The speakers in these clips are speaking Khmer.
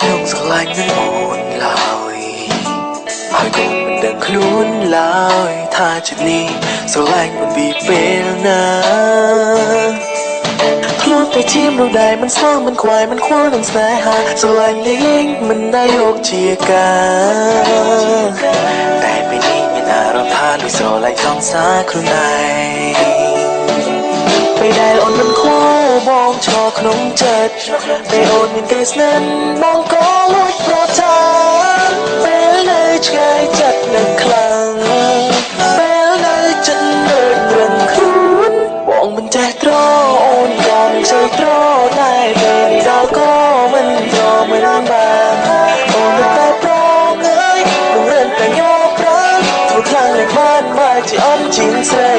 ខ្ញុំស្រឡាញ់នឹងអូនឡើយ ហើយកូនមិនដឹងខ្លួនឡើយថាចិត្តនេះស្រឡាញ់មិនពីពេលណា ធ្លាប់តែជាមនុស្សដែលមិនស្ងមិនខ្វាយមិនខ្វល់នឹងស្នេហា ស្រឡាញ់លេងមិនដែលយកជាការ តែពេលនេះមានអារម្មណ៍ថាលួចស្រឡាញ់សង្សារខ្លួនឯង។ ពេលដែលអូនមិនខ្វល់បងឈរក្នុងចិត្ត ពេលអូនមានគេស្និទ្ធបងក៏លួចប្រថា ពេលនៅឆ្ងាយចិត្តនឹងខ្លាំង ពេលនៅចិត្តដូចរឹងខ្លួន បងមិនចេះត្រអូនក៏មិនសូវត្រ តែពេលនេះដល់ក៏មិនត្រមិនបាន អូននៅតែប្រងើយនឹងរិនតែញោប្រា ធ្វើខ្លាំងលេងបានមកជាអន់ជាងស្រី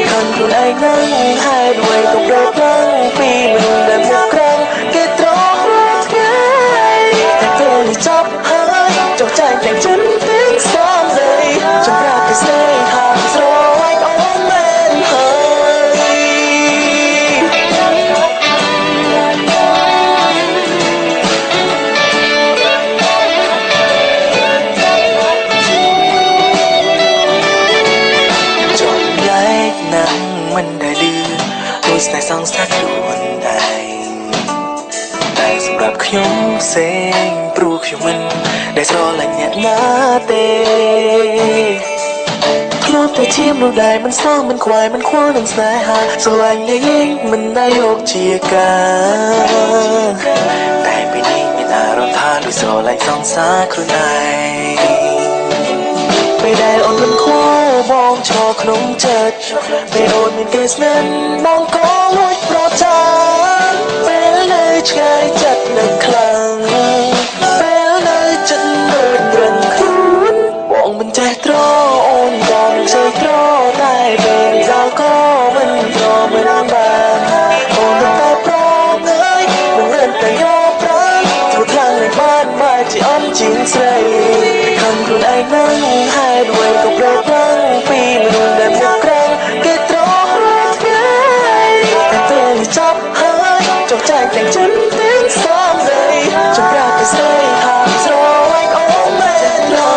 ខំខ្លួនឯងនឹងហេតុអ្វីក៏ប្រែប្លង់ពីមនុស្សដែលមុខក្រំគេត្រង់រាល់ថ្ងៃ តែពេលនេះចប់ហើយចុះចែកទាំងចិត្តទាំងសំដី សម្រាប់គេស្នេហាស្រឡាញ់អូនមែនហើយ។ ចង់លែកណាំងមិនដែលលឺដូចស្នេហ៍សង្សារខ្លួនឯង តែសម្រាប់ខ្ញុំផ្សេង ព្រោះខ្ញុំមិនដែលស្រឡាញ់អ្នកណាទេ ធ្លាប់តែជាមនុស្សដែលមិនស្ងមិនខ្វាយមិនខ្វល់នឹងស្នេហា ស្រឡាញ់លេងមិនដែលយកជាការ តែពេលនេះមានអារម្មណ៍ថាលួចស្រឡាញ់សង្សារខ្លួនឯង។ ពេលដែលអូនមិនខ្វល់បងឈរក្នុងចិត្ត ពេលអូនមានគេស្និទ្ធបងក៏លួចប្រថា ពេលនៅឆ្ងាយចិត្តនឹងខ្លាំង ពេលនៅចិត្តដូចរឹងខ្លួន បងមិនចេះត្រអូនក៏មិនសូវត្រ តែពេលនេះដល់ក៏មិនត្រមិនបាន អូននៅតែប្រងើយនឹងរិនតែញោប្រា ធ្វើខ្លាំងលេងបានមកជាអន់ជាងស្រី ខំខ្លួនឯងនឹងហេតុអ្វីក៏ប្រែប្លង់ពីមនុស្សដែលមុខក្រំគេត្រង់រាល់ថ្ងៃ តែពេលនេះចប់ហើយចុះចែកទាំងចិត្តទាំងសំដី សម្រាប់គេស្រីថាស្រឡាញ់អូនមែនហើ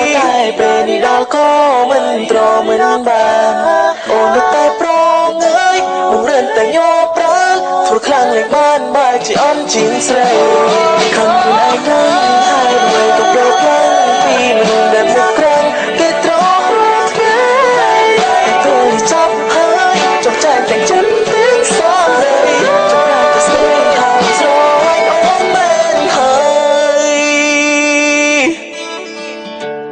យ តែពេលនេះដល់ក៏មិនត្រមិនបាន អូននៅតែប្រងើយនឹងរិនតែញោប្រា ធ្វើខ្លាំងលេងបានបែរជាអន់ជាងស្រី